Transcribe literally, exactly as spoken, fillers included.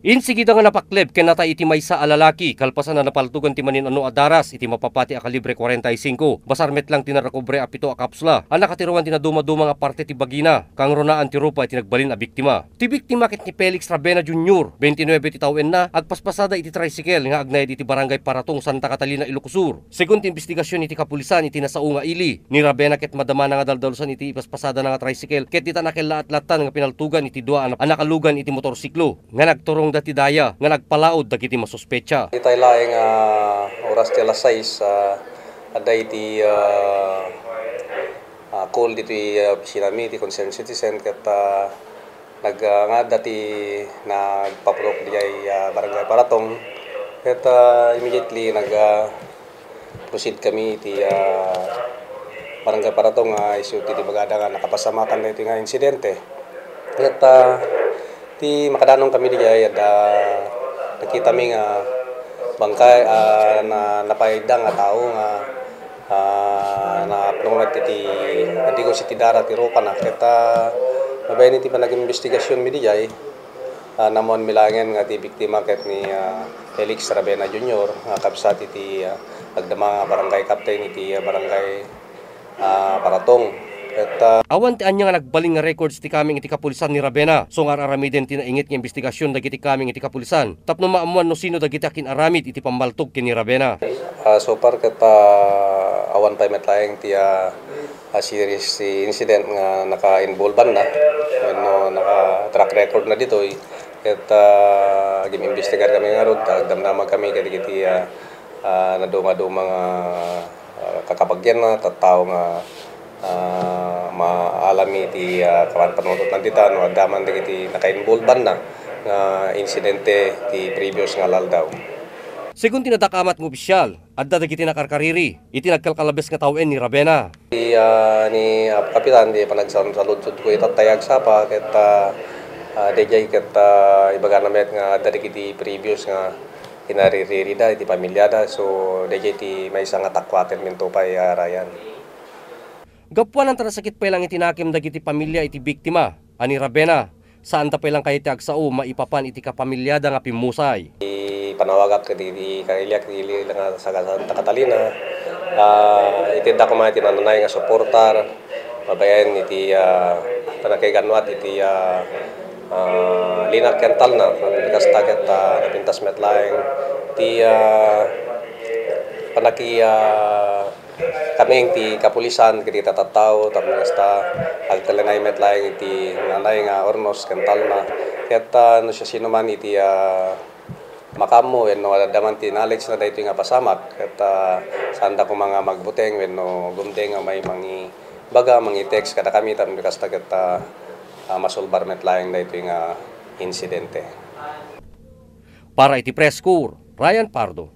Insigida nga napakleb ken natay iti maysa a lalaki kalpasan a napaltogan ti manin-ano a daras iti mapapati a kalibre kwarenta y singko. Basar met lang ti narekobre a pito a kapsula a nakatiruan ti nadumaduma nga parte ti bagina, kangrunaan ti rupa iti nagbalin a biktima. Ti biktima ket ni Felix Rabena Junior, twenty-nine ti tawenna, agpaspasada iti tricycle nga agnaed iti Barangay Paratong, Santa Catalina, Ilocos Sur. Segun ti imbestigasion iti kapulisan iti nasao nga ili, ni Rabena ket madamana nga daldalusan iti ipaspasadana nga tricycle ket dita nakellaat-latan nga pinaltogan iti dua a nakalugan iti motorsiklo nga nagturong dati daya nga nagpalaod dagiti masuspetsa. Itay laeng, ah, oras ti alas sais, ah, adda iti, ah, ah, call ditoy, ah, opisina mi, ti concerned citizen, ket, ah, nag-, ah, nga adda ti nagpapurok diay, ah, Barangay Paratong. Ket, ah, immediately nag, ah, proceed kami iti, ah, Barangay Paratong nga isu ti bagada nga nakapasamakan daytoy nga insidente. Ket, ah, ti makadanong kami diay, adda nakita mi nga bangkay, ah, na, napaidda nga tao nga, ah, napnonget iti, nadigos iti dara ti rupana. Ket, ah, babaen iti panag-imbestigasion mi diay, ah, naammuan mi laengen nga ti biktima ket ni, ah, Felix Rabena Junior nga kabsat iti, ah, agdama nga barangay captain iti, ah, barangay, ah, Paratong. Ket, ah, awan ti ania nga nagbalin nga records ti kameng iti kapulisan ni Rabena. Sungar aramiden ti nainget nga imbestigasion dagiti kameng iti kapulisan tapno maammuan no sino dagiti akin-aramid iti pammaltog ken ni Rabena. Ah, so far ket, ah, awan pay met laeng ti, ah, a series ti incident nga naka-involveanna wenno naka-track record na ditoy. Ket, ah, agim-imbestigar kami ngarud, agdamdamag kami kadagiti, ah, ah, naduma-duma nga, ah, kakabagianna, tattao nga, ah, maalami ti, ah, kapan-, panunotna dita no adda man dagiti naka-involveanna nga insidente ti previous nga aldaw. Segun ti nadakamat nga opisyal, adda dagiti nakarkariri iti nagkalkalabes nga tawen ni Rabena. Ti, ah, ni, ah, Kapitan, ti panagsaludsodko ita tay agsapa ket, ah, ah, daydiay ket, ah, ibagana met nga adda dagiti previous nga kinariririda iti pamilyada. So, daydiay ti maysa nga takkuaten minto pay, ah, Ryan. Gapuanan ta nasakit pay lang iti nakem dagiti pamilia iti biktima a ni Rabena. Saanda pay lang kayat ti agsao maipapan iti kapamilyada nga pimmusay. Ipanawagak iti, iti kailiak, iti ili nga taga Santa Catalina. Ah, itedda koma iti nananay nga suportar, babaen iti, ah, panakigannuat iti, ah, ah, linak ken talna. Kasta ket, ah, napintas met laeng ti, ah, panaki-, ah, Kami ti kapulisan, kadagiti tattao, tapno kasta, agtalinaw met laeng iti nanay nga urnos ken talna. Ket, ah, no siasinoman iti, ah, makaammo wenno adda man ti knowledge na daytoy nga pasamak, ket, ah, saanda koma nga magbuteng wenno gumdeng nga may mangibaga, mangi-text kadakami, tapno kasta ket, ah, ah, masulbar met laeng daytoy nga insidente. Para iti Press Corps, Ryan Pardo.